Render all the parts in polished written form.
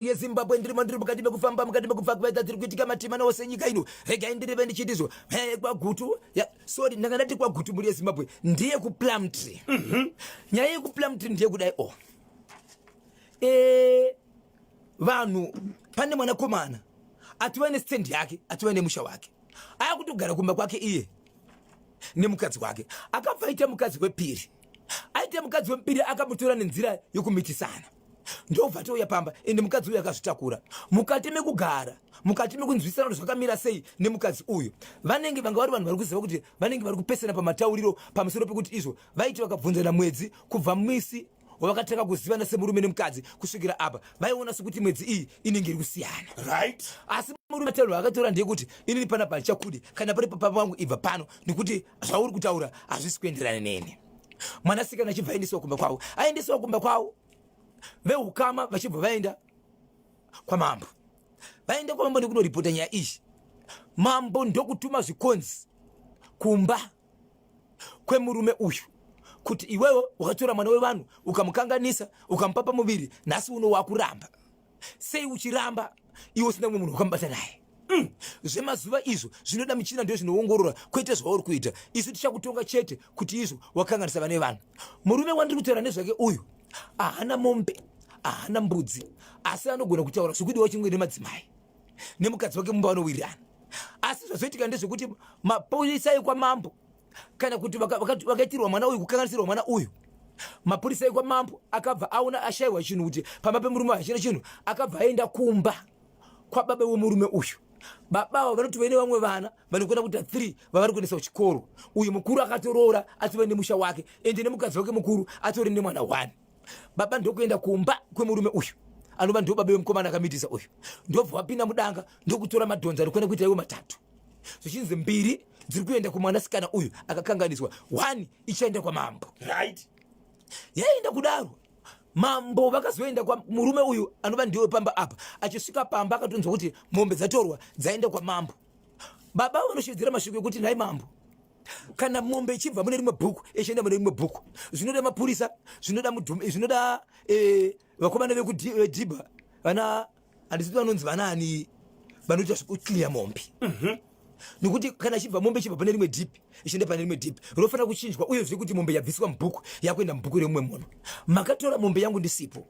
Yezimbabwe ndirimo ndiri mukati mekufamba mukati mekubva dziri kuitika matimana ose nyika ino. Regai ndireve ndichitizvo kwaGutu, sorry, ndanga ndati kwaGutu. Mhuri yeZimbabwe, ndiye kuPlumtree. Nyaya yekuPlumtree ndiye kudai o vanhu pane mwanakomana atova nestand yake, atova nemusha wake, akutogara kumba kwake iye nemukadzi wake. Akabva aita mukadzi wepiri. Aita mukadzi wepiri, akamutora nenzira yokumitisana, ndobva touya pamba. Ende mukadzi uyu akazvitakura. Mukati mekugara, mukati mekunzwisana kuti zvakamira sei nemukadzi uyu, vanenge vanga vari vanhu vari kuziva kuti vanenge vari kupesana pamatauriro pamusoro pekuti izvo vaiti vakabvunzana mwedzi kubva misi wavakatanga kuzivana semurume nemukadzi kusvikira apa, vaiona sekuti mwedzi iyi inenge iri kusiyana. Asi murume tauro akatora ndeyekuti, "Inini panapa handichakudi. Kana pari papa vangu, ibva pano, nekuti zvauri kutaura hazvisi kuenderana neni." Mwanasikana achibva aendeswa kumba kwavo. Aendeswa kumba kwavo, veukama vachibva vaenda kwamambo. Vaenda kwamambo nekunoripota nyaya iyi. Mambo ndokutuma zvikonzi kumba kwemurume uyu kuti, "Iwewe wakatora mwana wevanhu, ukamukanganisa, ukamupa pamuviri. Nhasi uno wakuramba. Sei uchiramba iwe usina mumwe munhu wakamubata naye? Zvemazuva izvo zvinoda michina, ndio zvinoongorora, kwete zvauri kuita. Isu tichakutonga chete kuti izvo wakanganisa vane vanhu." Murume wandiri kutaura nezvake uyu haana mombe, haana mbudzi, asi anogona kutaura zvekudiwa chimwe nemadzimai nemukadzi wake mumba vanowirirana. Asi zvazoitika ndezvekuti mapurisa ekwamambo, kana kuti vakaitirwa mwana uyu, kukanganisirwa mwana uyu, mapurisa ekwamambo akabva aona ashayiwa chinhu, kuti pamba pemurume hachina chinhu. Akabva aenda kumba kwababa wemurume uyu. Baba ava vanoti vaine vamwe vana vanokwana kuita 3 vavari kuendesa kuchikoro. Uyu mukuru akatoroora, atova nemusha wake, ende nemukadzi wake mukuru atori nemwana 1. Baba ndokuenda kumba kwemurume uyu, anova ndo baba vemukomana akamitisa uyu. Ndobva wapinda mudanga, ndokutora madhonza anokwana kuita iwo matatu, zvichinzi mbiri dziri kuenda kumwanasikana uyu akakanganiswa, 1 ichaenda kwamambo. Yaenda kudaro, mambo vakazoenda kwamurume uyu anova ndiwe pamba apa. Achisvika pamba, akatonzwa kuti mombe dzatorwa, dzaenda kwamambo. Baba vanoshevedzera mashoko ekuti, "Nhai mambo, kana mombe ichibva mune rimwe bhuku ichienda mune rimwe bhuku, zvinoda mapurisa, zvinoda zvinoda vakomana vekudhibha, vana handisi vanonzi vanani, vanoita zvekuclear mombe, nekuti kana ichibva mombe ichibva pane rimwe dhipi ichienda pane rimwe dhipi, rinofanira kuchinjwa. Uyezve kuti mombe yabviswa mubhuku yakuenda mubhuku remumwe munhu. Makatora mombe yangu ndisipo,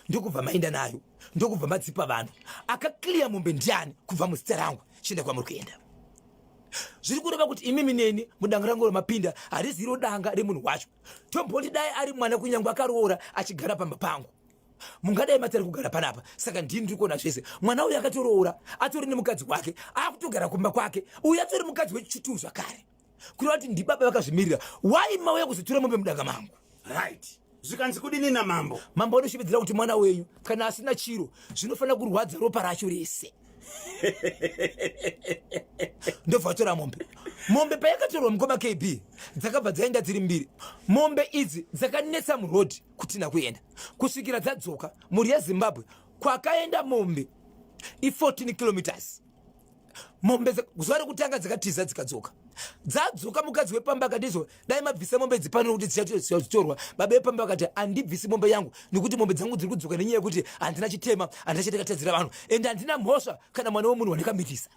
ndokubva maenda nayo, ndokubva madzipa vanhu. Akaclear mombe ndiani kubva muzita rangu chienda kwamuri kuenda? Zviri kureva kuti imimi neni mudanga rangu ramapinda hariziro danga remunhu wacho. Tomboti dai ari mwana, kunyange akaroora achigara pamba pangu, mungadai matari kugara panapa. Saka ndini ndiri kuona zvese. Mwana uyu akatoroora, atori nemukadzi wake, akutogara kumba kwake. Uyu atori mukadzi wechitu zvakare, kureva kuti ndibaba vakazvimirira. Wai mauya kuzotora mombe mudanga mangu?" Right, zvikanzi kudini namambo? Mambo anoshevedzera kuti, "Mwana wenyu kana asina chiro, zvinofanira kurwadza ropa racho rese." Ndobva vatora mombe. Mombe payakatorwa, mukoma KB, dzakabva dzaenda dziri mbiri. Mombe idzi dzakanetsa murodhi kutina kuenda kusvikira dzadzoka. Mhuri yeZimbabwe, kwakaenda mombe i14 kilometers. Mombe zuva rekutanga dzakatiza, dzikadzoka. Dzadzoka, mukadzi wepamba akati izvo, "Dai mabvisa mombe idzi pano, nekuti dzichatorwa." Baba vepamba vakati, "Handibvisi mombe yangu, nekuti mombe dzangu dziri kudzoka nenyaya yekuti handina chitema, handina chandakatadzira vanhu, ende handina mhosva kana mwana wemunhu wandakamitisa."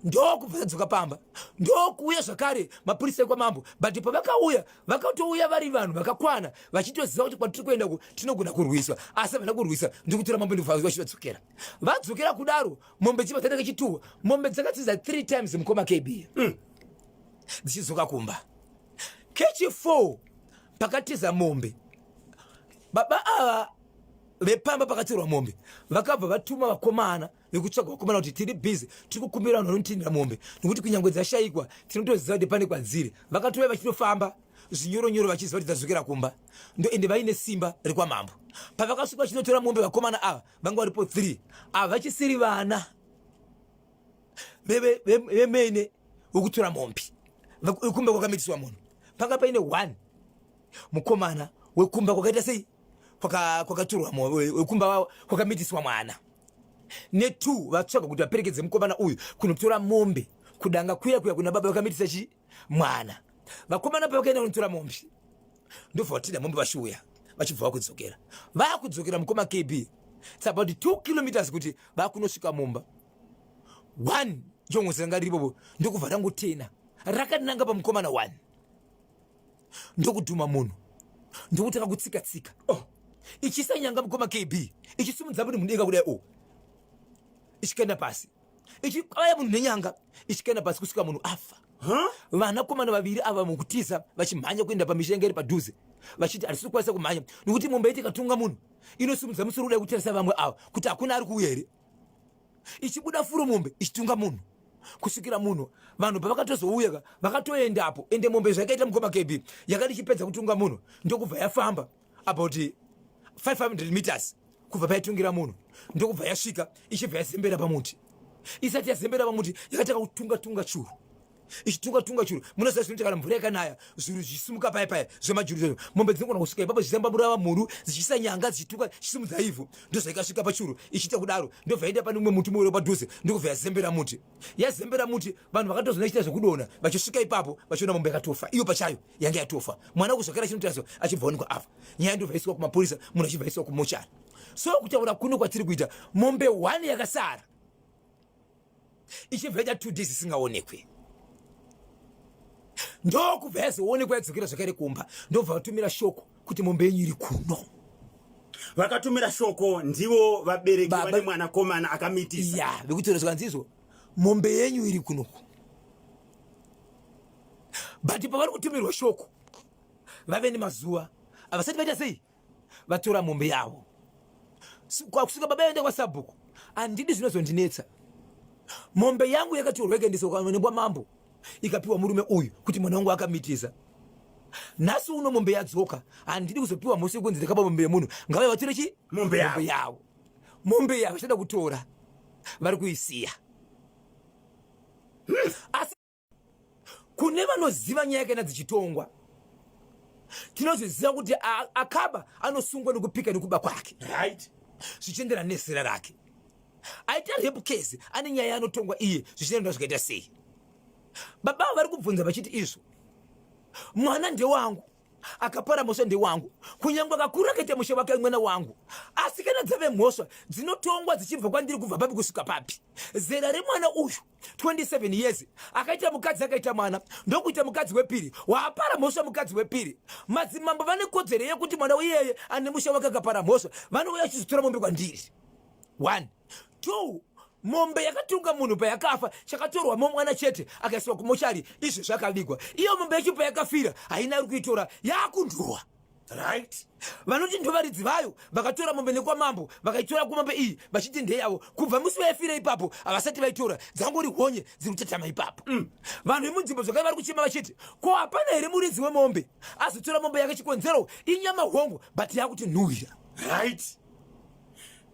Ndokubva dzadzoka pamba. Ndokuuya zvakare mapurisa ekwamambo. But pavakauya, vakatouya vari vanhu vakakwana, vachitoziva kuti kwatiri kuenda ku tinogona kurwiswa, asi havana kurwisa. Ndikutora mambo, ndikuvachivadzokera. Vadzokera kudaro, mombe dziva dzatanga chituwa. Mombe dzakatiza 3 times, mukoma KB, dzichidzoka kumba. Kechi 4 pakatiza mombe, baba ava vepamba pakatorwa mombe vakabva vatuma vakomana vekutsvaga vakomana kuti, "Tiri busy, tiri kukumbira vanhu vanotinira mombe, nekuti kunyange dzashayikwa, tinotoziva kuti pane kwadziri." Vakatouya vachitofamba zvinyoronyoro, vachiziva kuti dzadzokera kumba. Ndo ende vaine simba rekwamambo. Pavakasvika vachinotora mombe, vakomana ava vanga varipo 3. Ava vachisiri vana vemene wekutora mombe wekumba kwakamitiswa munhu. Panga paine 1 mukomana wekumba kwakaita sei, kwakatorwa, wekumba kwakamitiswa mwana, ne2 vatsvaga kuti vaperekedze mukomana uyu kunotora mombe kudanga kuya kuya kuna baba vakamitisa chi mwana. Vakomana pavakaenda kunotora mombe, ndobva vatinda mombe, vachiuya vachibva vakudzokera, vakudzokera, mukoma KB. It's about 2 kilometers kuti vakunosvika mumba. One jongozi ranga riripopo ndokubva rangotena rakananga pamukomana one, ndokudhuma munhu, ndokutanga kutsika tsika. Oh, ichiisa nyanga mukoma KB, ichisimudza munhu mudenga kudai, o, ichikenda pasi, ichikaya munhu nenyanga, ichikenda pasi kusvika munhu afa. Vanakomana vaviri ava mukutiza vachimhanya kuenda pamisha inge iri padhuze, vachiti hatisi kukwanisa kumhanya nekuti mombe iti ikatunga munhu inosimudza musoro kudai kutarisa vamwe ava kuti hakuna ari kuuya here. Ichibuda furo mombe ichitunga munhu kusvikira munhu, vanhu pavakatozouya ka vakatoendapo. Ende mombe zvakaita mukoma KB, yakati ichipedza kutunga munhu ndokubva yafamba about 500 meters kubva paitungira munhu, ndokubva yasvika ichibva yazembera pamuti. Isati yazembera pamuti yakatanga kutunga tunga churu, ichitunga tunga churu. Munoziva zvinoita kana mvura yakanaya, zviru zvichisimuka paya paya zvemajuru zvezvo, mombe dzinogona kusvika ipapo zvichitamba murava mhuru, dzichiisa nyanga, dzichituka, chisimudza ivhu. Ndozvaikasvika pachuru ichiita kudaro, ndobva yaenda pane umwe muti muwero padhuze, ndokubva yazembera muti. Yazembera muti, vanhu vakatozona ichiita zvekudonha, vachisvika ipapo vachiona mombe yakatofa, iyo pachayo yanga yatofa. Mwana kuzvakare chinotariswa achibva onekwa afa. Nyaya ndobva yaiswa kumapurisa, munhu achibva aiswa kumochari. So kutaura kuno kwatiri kuita, mombe 1 yakasara ichibva yaita 2 days isingaonekwe, ndokubva yazoonekwa yadzokera zvakare kumba. Ndobva vatumira shoko kuti mombe yenyu iri kuno. Vakatumira shoko ndivo vabereki vane mwanakomana akamitisa. Ya, vekutora zvikanzi izvo mombe yenyu iri kunoku. But pavari kutumirwa shoko vave nemazuva havasati vaita sei vatora mombe yavo. Kusvika baba yaenda kwasabhuku, handidi zvinozondinetsa. Mombe yangu yakatorwa ikaendeswa kwamambo, ikapiwa murume uyu kuti mwana wangu akamitisa. Nhasi uno mombe yadzoka, handidi kuzopiwa mhosva yekunzi ndakaba mombe yemunhu. Ngave vatore chi mombe yavo. Yavo mombe yavo vachada kutora vari kuisiya. Asi kune vanoziva nyaya kana dzichitongwa, tinozviziva kuti akaba anosungwa nekupika nekuba kwake, zvichienderana nezera rake. Aita rape case ane nyaya anotongwa iye, zvichienderana zvikaita sei. Baba vari kubvunza vachiti izvo mwana ndewangu, akapara mhosva ndewangu, kunyange akakura akaita musha wake mwana wangu. Asi kana dzave mhosva dzinotongwa dzichibva kwandiri, kubva papi kusvika papi. Zera remwana uyu 27 years, akaita mukadzi, akaita mwana, ndokuita mukadzi wepiri, waapara mhosva mukadzi wepiri. Madzimambo vane kodzero yekuti mwana iyeye ane musha wake akapara mhosva, vanouya vachizotora mombe kwandiri. One, two, mombe yakatunga munhu payakafa, chakatorwa momwana chete akaiswa kumochari, izvo zvakavigwa. Iyo mombe yacho payakafira haina ari kuitora, yakunduwa. Vanoti ndovaridzi vayo vakatora mombe nekwamambo, vakaitora kumombe iyi vachiti ndeyavo. Kubva musi wayafira ipapo havasati vaitora, dzangori honye dziri kutatama ipapo. Vanhu vemunzvimbo zvakare vari kuchema vachiti ko hapana here muridzi wemombe azotora mombe yake? Chikonzero inyama hongu, but yakuti nhuhwira. Right,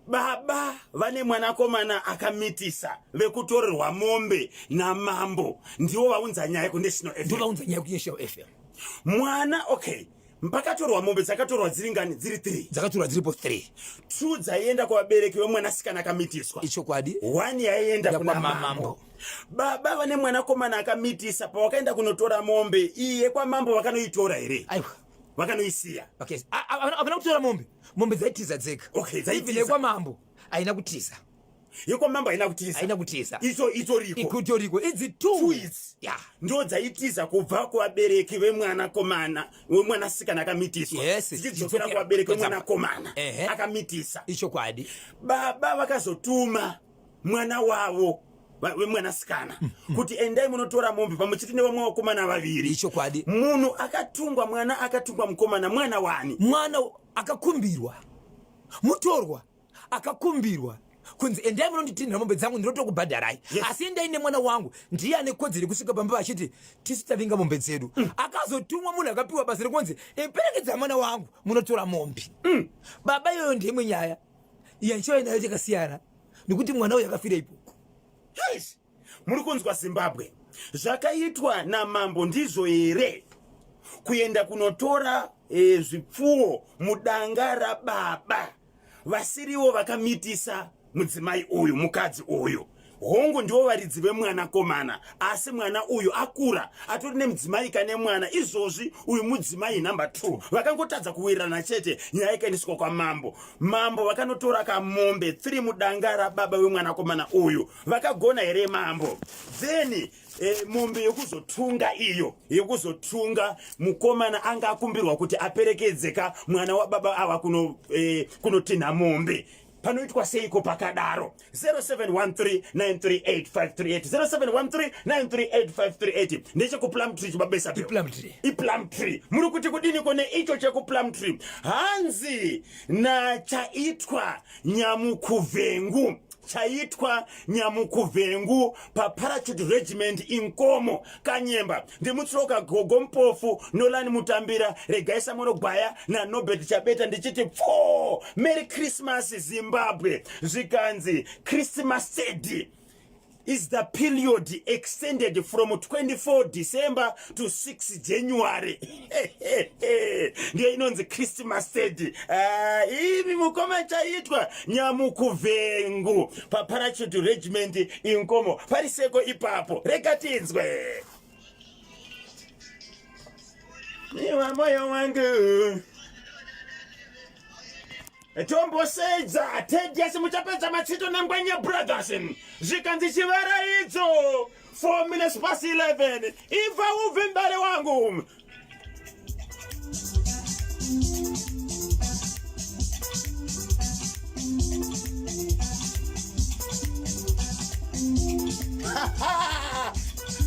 baba vane mwanakomana akamitisa vekutorerwa mombe namambo ndivo vaunza nyaya kuNational FM. Ndovaunza nyaya kuNational FM. Mwana, okay, pakatorwa mombe, dzakatorwa dziri ngani? Dziri 3. Dzakatorwa dziripo 3. Two dzaienda kuvabereki vemwanasikana akamitiswa. Ichokwadi. One yaienda kuna kuna mambo. Mambo. Baba vane mwanakomana akamitisa, pawakaenda kunotora mombe iye kwamambo, vakanoitora here? Aiwa. Vakanoisiya. Okay, havana kutora mombe, mombe dzaitiza dzega. Okay, dzaitiza. Even yekwamambo haina kutiza. Yekwamambo haina kutiza. Haina kutiza. Icho itoriko. Ikutoriko idzi two. Two idzi. Ya. Ndo dzaitiza kubva kuvabereki vemwanakomana, wemwanasikana akamitiswa, dzichidzokera kuvabereki vemwanakomana akamitisa. Ichokwadi. Baba vakazotuma mwana wavo wemwanasikana kuti endai munotora mombe pamwe chete nevamwe vakomana vaviri. Ichokwadi. Munhu akatungwa, mwana akatungwa mukomana, mwana wani? Mwana akakumbirwa, mutorwa akakumbirwa kunzi endai munonditinhira mombe dzangu, ndinotokubhadharai. Asi endai nemwana wangu, ndiye ane kodzero yekusvika pamba vachiti tisu tavinga mombe dzedu. Akazotumwa munhu akapiwa basa rekunzi iperekedza mwana wangu munotora mombe. Baba, iyoyo ndeyimwe nyaya yanchiva nayo chakasiyana nekuti mwana uyu akafira ipoko. Yes. Muri kunzwa Zimbabwe, zvakaitwa namambo ndizvo here, kuenda kunotora zvipfuwo mudanga rababa vasiriwo vakamitisa mudzimai uyu, mukadzi uyu? Hongu ndivo varidzi vemwanakomana asi mwana uyu akura atori nemudzimai kane mwana izvozvi uyu mudzimai number 2 vakangotadza kuwirirana chete nyaya ikaendeswa kwamambo. Mambo vakanotora kamombe 3 mudanga rababa vemwanakomana uyu. Vakagona here mambo? Then e, mombe yekuzotunga iyo yekuzotunga mukomana anga akumbirwa kuti aperekedzeka mwana wababa ava kuno, e, kunotinha mombe panoitwa seiko pakadaro 0713938538 0713938538 ndechekuplum tree chibabesa iplum tree muri kuti kudiniko neicho chekuplum tree hanzi nachaitwa nyamukuvhengu chaitwa nyamukuvhengu paparachute regiment inkomo kanyemba ndimutsoka gogo mpofu nolani mutambira regai samoro gwaya nanobert chabeta ndichiti pfoo merry christmas zimbabwe zvikanzi christmas sedi is the period extended from 24 December to 6 January. Ndiyo inonzi Christmas sedi. Ah, imi mukoma chaitwa nyamukuvhengu paparachute regiment inkomo pariseko ipapo rega tinzwe. Iwa moyo wangu tombosedza tedias muchapedza matsito nangwenya brothers zvikanzi chivaraidzo 4 minutes past 11 ibva ubve mbare wangu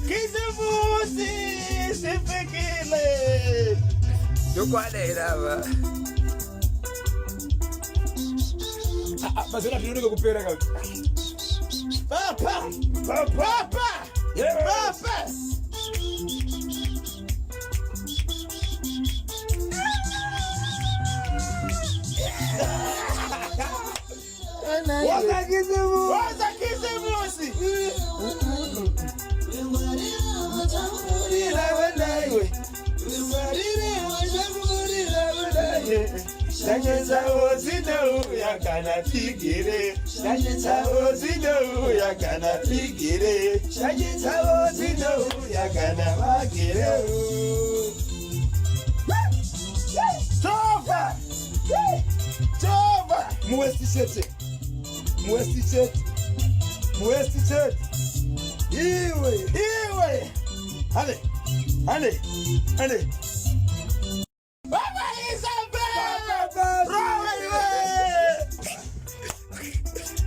Kisimusi sifikile. Chokwadi here ava? Mazona zvinoneka kupera ka. Papa! Papa! Papa! Waza kisimusi. Shanje dzavo dzinouya kana tigere, shanje dzavo dzinouya kana tigere, shanje dzavo dzinouya kana vagere. Tova! Tova! Muwesti chete, muwesti chete, muwesti chete. Iwe, iwe. Hale, hale, hale. Baba Isabel! Rowe iwe!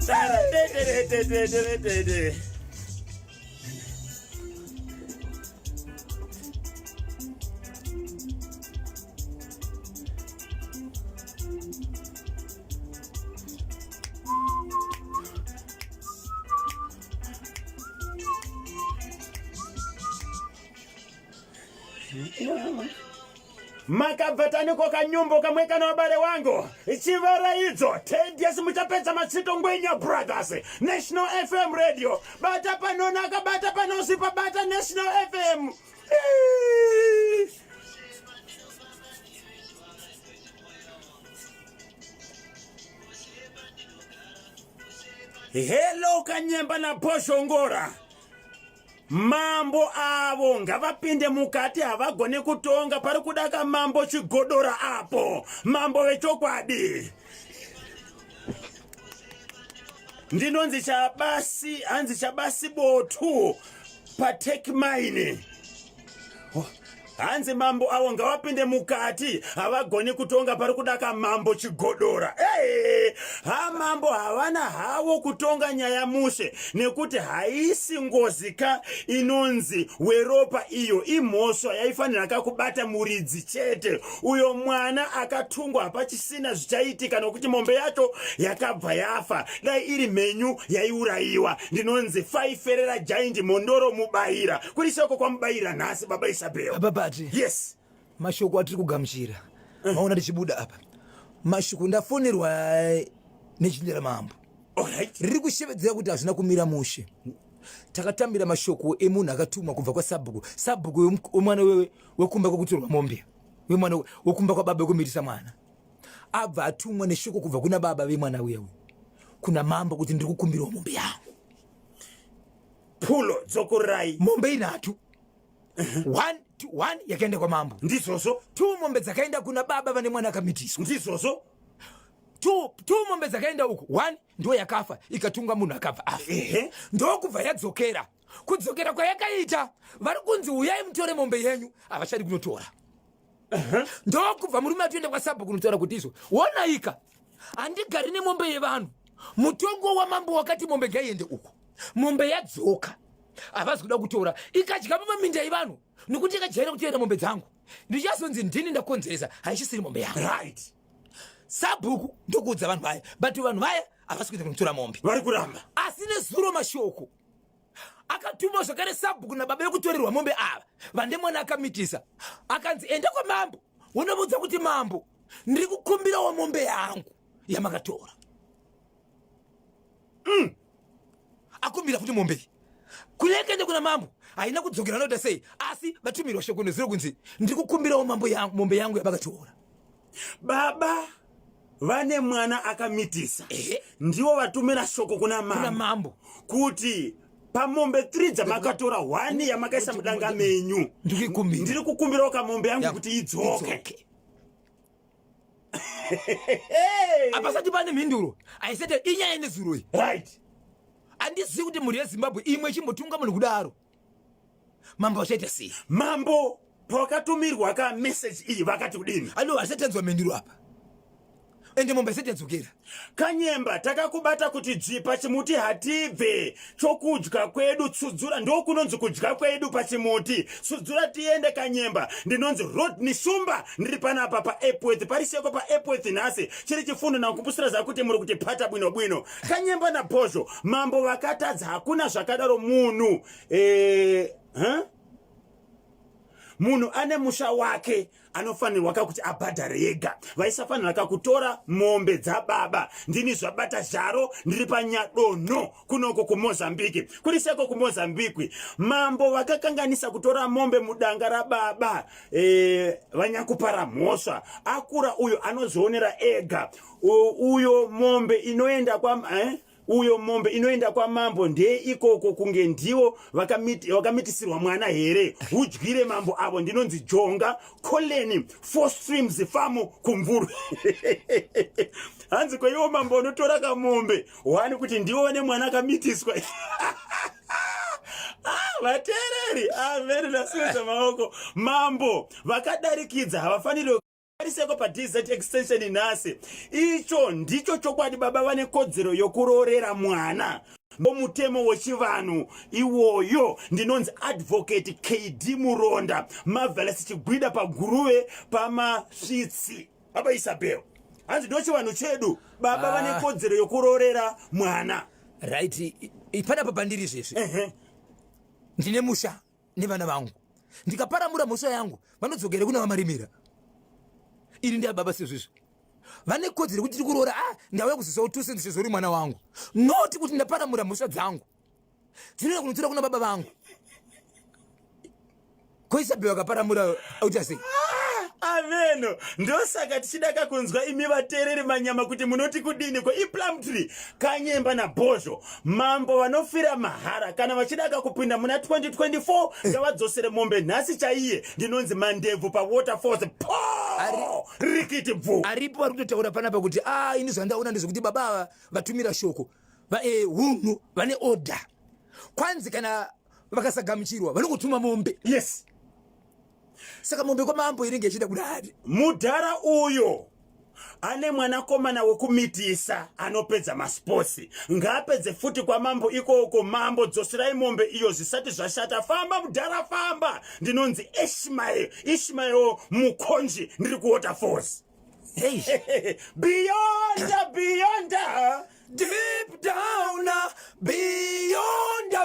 Tara, de, de, de, de, de, de, de. Makabva taniko kanyumbo kamwe kana vabare wangu chivaraidzo tedias muchapedza matsito ngwenya brothers national fm radio bata panonaka bata panosipa bata national fm Hello kanyemba naposhongora Mambo avo ngavapinde mukati havagone kutonga pari kuda kamambo chigodora apo mambo vechokwadi ndinonzi chabasi hanzi chabasi botu patek mine Hanzi mambo avo ngavapinde mukati havagoni kutonga pari kudaka mambo chigodora. Hey, ha mambo havana havo kutonga nyaya mushe nekuti haisi ngozi ka inonzi weropa iyo imhosva yaifanira ka kubata muridzi chete. Uyo mwana akatungwa hapachisina zvichaitika nokuti mombe yacho yakabva yafa dai iri mhenyu yaiurayiwa. Ndinonzi faiferera giant mhondoro mubayira kuri shoko kwamubayira nhasi baba Isabel. Baba Pati. Yes. Mashoko atiri kugamuchira eh. maona tichibuda apa mashoko ndafonerwa nechinda ramambo Alright. riri kushevedzera kuti hazvina kumira mushe takatambira mashoko emunhu akatumwa kubva kwasabhuku sabhuku wemwana wekumba kwekutorwa mombe wemwana wekumba kwababa wekumitisa mwana abva atumwa neshoko kubva kuna baba vemwana uya uyu kuna mambo kuti ndiri kukumbirawo mombe yangu. Pulo dzokorerai mombe inhatu. One, two, one yakaenda kwamambo. Ndizvozvo. Two mombe dzakaenda kuna baba vane mwana akamitiswa. Ndizvozvo. Two mombe dzakaenda uku, one ndo yakafa ikatunga munhu akabva afa. Ndokubva yadzokera. Kudzokera kwayakaita, vari kunzi uyai mutore mombe yenyu, havachadi kunotora. Ndokubva murume atoenda kwasabhuku kunotaura kuti izvo wonaika, handigari nemombe yevanhu. Mutongo wamambo wakati mombe ngaiende uku, mombe yadzoka, havazi kuda kutora, ikadya mumaminda evanhu nekuti yakajaira kuteera mombe dzangu, ndichazonzi ndini ndakonzeresa, haichisiri mombe yangu. Sabhuku ndokuudza vanhu vaya, but vanhu vaya havasi kuenda kunotora mombe. Vari kuramba. Asi nezuro mashoko akatumwa zvakare sabhuku nababa vekutorerwa mombe ava vane mwana akamitisa, akanzi enda kwamambo unovaudza kuti mambo, ndiri kukumbirawo mombe yangu yamakatora. Akumbira futi mombe iyi kune kuna mambo, haina kudzokera, noita sei? Asi vatumirwa shoko nezuro kunzi ndiri kukumbirawo mambo yangu, mombe yangu yamakatora. Baba vane mwana akamitisa ndivo vatumira shoko kuna kuna mambo mambo kuti pamombe 3 dzamakatora, 1 yamakaisa mudanga menyu, ndikuikumbira. Ndiri kukumbirawo kamombe yangu kuti idzoke. Idzoke. Hapasati pane mhinduro, haisati inyaya nezuro iyi. Handizivi kuti mhuri yeZimbabwe imwe ichimbotunga munhu kudaro, mambo vachaita sei? Mambo pavakatumirwa kameseji iyi vakati kudini? Ano hasati anzwa mhinduro apa, ende mombe isati yadzokera. Kanyemba, takakubata kuti dzvi pachimuti, hatibve chokudya kwedu tsudzura, ndokunonzi kudya kwedu pachimuti, tsudzura tiende Kanyemba. Ndinonzi Rodney Shumba, ndiri panapa paEpworth, pariseko paEpworth. Nhasi chiri chifundo nakupusira zakuti muri kuti pata bwino bwino. Kanyemba naBhozho, mambo vakatadza, hakuna zvakadaro. Munhu huh? Munhu ane musha wake anofanirwa kakuti abhadhare yega, vaisafanira kakutora mombe dzababa. Ndini zvabata zharo, ndiri panyadonho kunoko kuMozambiki. Kuri seko kuMozambiki, mambo vakakanganisa kutora mombe mudanga rababa. Vanyakupara mhosva akura uyo anozvionera ega. Uyo mombe inoenda kwa uyo mombe inoenda kwamambo ndeye ikoko, kunge ndivo vakamitisirwa mwana here? Udyire mambo avo. Ndinonzi Jonga Coleni, Four Streams Farm kuMvuru. Hanzi kweiwo mambo unotora kamombe wani kuti ndiwo nemwana akamitiswa? Ah, vateereri, amene ndasimudza maoko. Mambo vakadarikidza, havafaniri ariseko paDZ Extension nhasi. Icho ndicho chokwadi, baba vane kodzero yokuroorera mwana, mutemo wechivanhu iwoyo. Ndinonzi Advocate KD Muronda Marvelous Chigwida paGuruve paMasvitsi. Baba Isabel, hanzi ndo chivanhu chedu, baba vane kodzero yokuroorera mwana. Right, panapa pandiri izvezvi, ndine musha nevana vangu. Ndikaparamura mhosva yangu, vanodzokera kuna vamarimira. Iri ndeyababa sezvizvi, vane kodzero yekuti tiri kuroora. Ah, ndauya kuzisawo 2 cents sezvo uri mwana wangu, noti kuti ndaparamura mhosva dzangu dzinoenda kunotora kuna baba vangu. Ko Isabel akaparamura auita sei? Ameno, ndosaka tichida kakunzwa imi vateereri manyama kuti munoti kudini ko. Iplumtree Kanyemba naBhozho, mambo vanofira mahara. Kana vachida kakupinda muna 2024, ngavadzosere mombe nhasi chaiye. Ndinonzi Mandebvu paWaterfalls po. Rikiti bvu. Aripo vari kutotaura panapa kuti a ini zvandaona ndezvekuti baba ava vatumira shoko hunhu vane order, kwanzi kana vakasagamuchirwa vanongotuma mombe. Saka mombe kwamambo inenge ichida kudari. Mudhara uyo ane mwanakomana wekumitisa anopedza masipotsi, ngaapedze futi kwamambo ikoko. Mambo dzoserai mombe iyo zvisati zvashata. Famba mudhara, famba. Ndinonzi Ishmael, Ishmael Mukonji, ndiri kuWaterfalls. Hey. Beyond, beyond. Deep down, beyond.